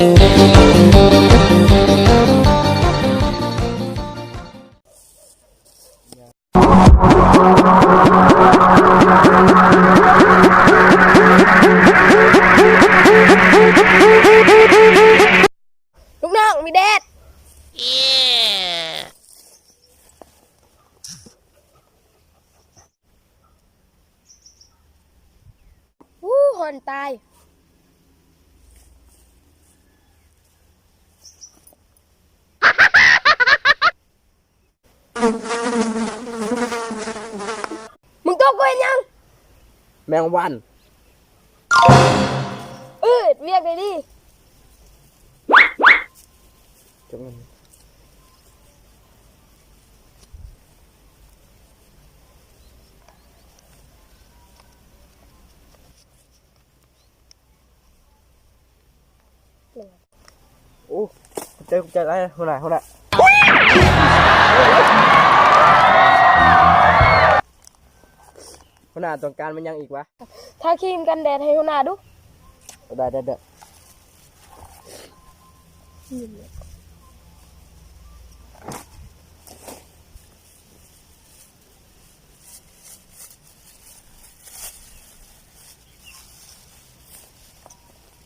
ລູກນ້ອງ ມີແດດ. ອູ້ ຮ້ອນຕາຍ. ມຶງຕົກກູເຮັດຫຍັງ? ແມງວັນ. ເອີ ເຮັດວຽກໄດ້ດີ. ໂອ້ ຂອບໃຈ ຂອບໃຈຫຼາຍຫົວໜ້າ ຫົວໜ້າ. ຫົວໜ້າຕ້ອງການແມ່ນຫຍັງອີກວະ? ທາຄຣີມກັນແດດໃຫ້ຫົວໜ້າດູ. ໄດ້ ໄດ້ ໄດ້.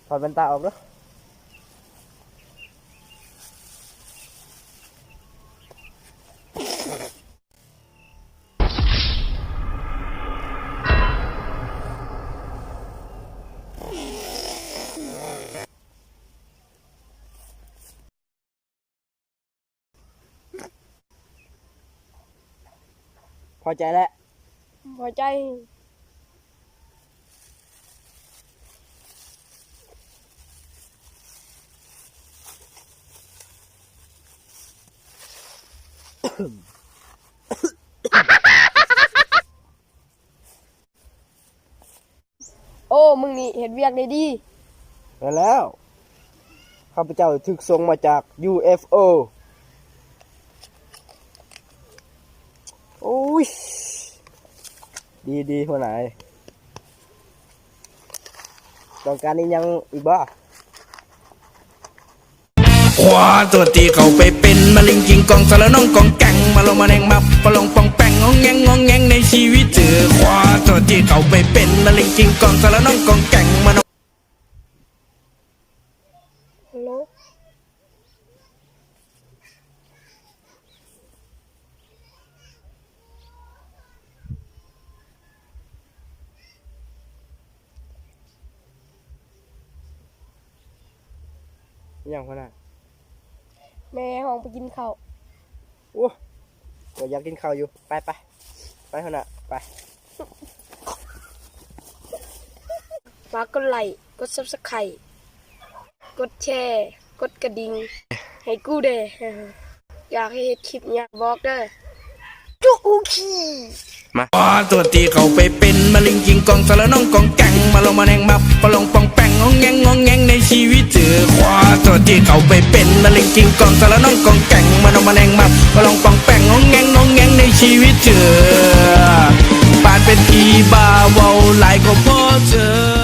ຖອດແວ່ນຕາອອກເດີ້. ພໍໃຈແລ້ວ. ພໍໃຈ. ໂອ້ ມື້ນີ້ເຮັດວຽກໄດ້ດີ. ແມ່ນແລ້ວ. ຂ້າພະເຈົ້າຖືກສົ່ງມາຈາກ ຢູເອັຟໂອ. ໂອ້ຍ ດີໆ ຫົວໜ້າ. ຕ້ອງການອີ່ຫຍັງອີກບໍ່? ຄວ້າຕົວທີ່ເຂົ້າໄປເປັນມະລິງກິງກອງ ສະລະໜອງກອງແກງ ມາລອງມາແນງມາປະລອງປອງແປງ ງອງແງງງອງແງງໃນຊີວິດເຈີ. ຄວ້າຕົວທີ່ເຂົ້າໄປເປັນມະລິງກິງກອງ ສະລະໜອງກອງແກງ ມານອງ. ຮັລໂຫຼ. ອີຫຍັງ ຫົວໜ້າ? ແມ່ຮ້ອງໄປກິນເຂົ້າ. ໂອ້ ກໍຢາກກິນເຂົ້າຢູ່. ໄປ ໄປ ໄປ ຫົວໜ້າ ໄປ. ຝາກກົດໄລ້ ກົດຊັບສະໄຄຣບ໌ ກົດແຊ ກົດກະດິ່ງໃຫ້ກູແດ່. ຢາກໃຫ້ເຮັດຄລິບຫຍັງບອກເດີ້. ຈຸອຸຄີ. ມາ ຄວ້າຕົວທີ່ເຂົ້າໄປເປັນມະລິງກິງກອງ ສະລະໜອງກອງແກງ ມາລອງມາແນງມາປະລອງປອງແປງ ງອງແງງງອງແງງໃນຊີວິດເຈີ. ຄວ້າຕົວທີ່ເຂົ້າໄປເປັນມະລິງກິງກອງ ສະລະໜອງກອງແກງ ມາລອງມາແນງມາປະລອງປອງແປງ ງອງແງງງອງແງງໃນຊີວິດເຈີ. ປານເປັນຜີບ້າເວົ້າຫຼາຍກໍພໍເຈີ.